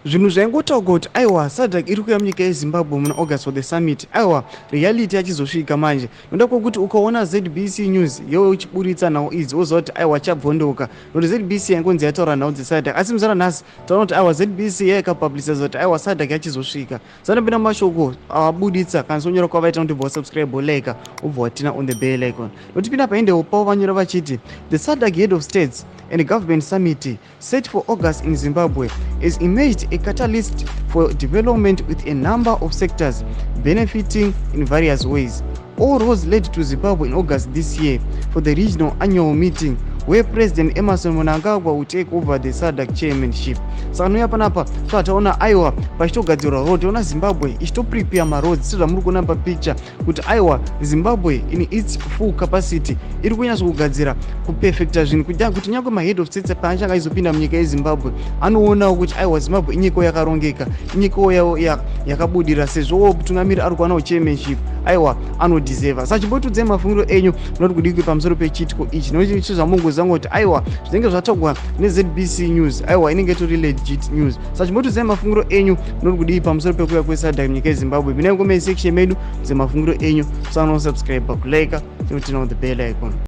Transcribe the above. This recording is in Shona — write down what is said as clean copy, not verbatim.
Zvinhu zvaingotaurwa kuti aiwa, SADC iri kuuya munyika yeZimbabwe muna August for the summit, aiwa, reality yachizosvika manje, noda kwekuti ukaona ZBC News yewe uchiburitsa nhau idzi, woziva kuti aiwa, chabvondoka, nokuti ZBC yaingonzi yataura nhau dzeSADC. Asi muzara nhasi taona kuti aiwa, ZBC yaikapubliciza kuti aiwa, SADC yachizosvika. Sanopinda mumashoko awabuditsa kana sonyora kwavaita kuti bva wasubscribe, like, ubva waturn on the bell icon. Notipinda paendewo pavo vanyora vachiti, "The SADC Head of States and Government Summit set for August in Zimbabwe has emerged a catalyst for development, with a number of sectors benefiting in various ways. All roads led to Zimbabwe in August this year for the regional annual meeting, where President Emmerson Mnangagwa will take over the SADC chairmanship." Saka nouya panapa toataona aiwa, pachitogadzirwa road, toona Zimbabwe ichitoprepare maroads, sezvamuri kuona papicture kuti aiwa, Zimbabwe in its full capacity iri kunyatso kugadzira, kuperfecta zvinhu, kuti nyange mahead of states paachanga aizopinda munyika yeZimbabwe anoonawo kuti aiwa, Zimbabwe inyikawo yakarongeka, inyikawo yakabudira, sezvo mutungamiri ari kuwanawo chairmanship, aiwa, anodeserva. Saka chimbotiudzai mafungiro enyu, munoti kudikwi pamusoro pechiitiko ichi? Nokuti sezvamungoziva kuti aiwa, zvinenge zvatagwa neZBC News, aiwa, inenge itori legit news. Saka chimbotiudzai mafungiro enyu, munoti kudii pamusoro pekuuya kweSADC munyika yeZimbabwe? Pinai comment section medu, dzemafungiro enyu. Musanosubscribe, kulike, turn on the bell icon.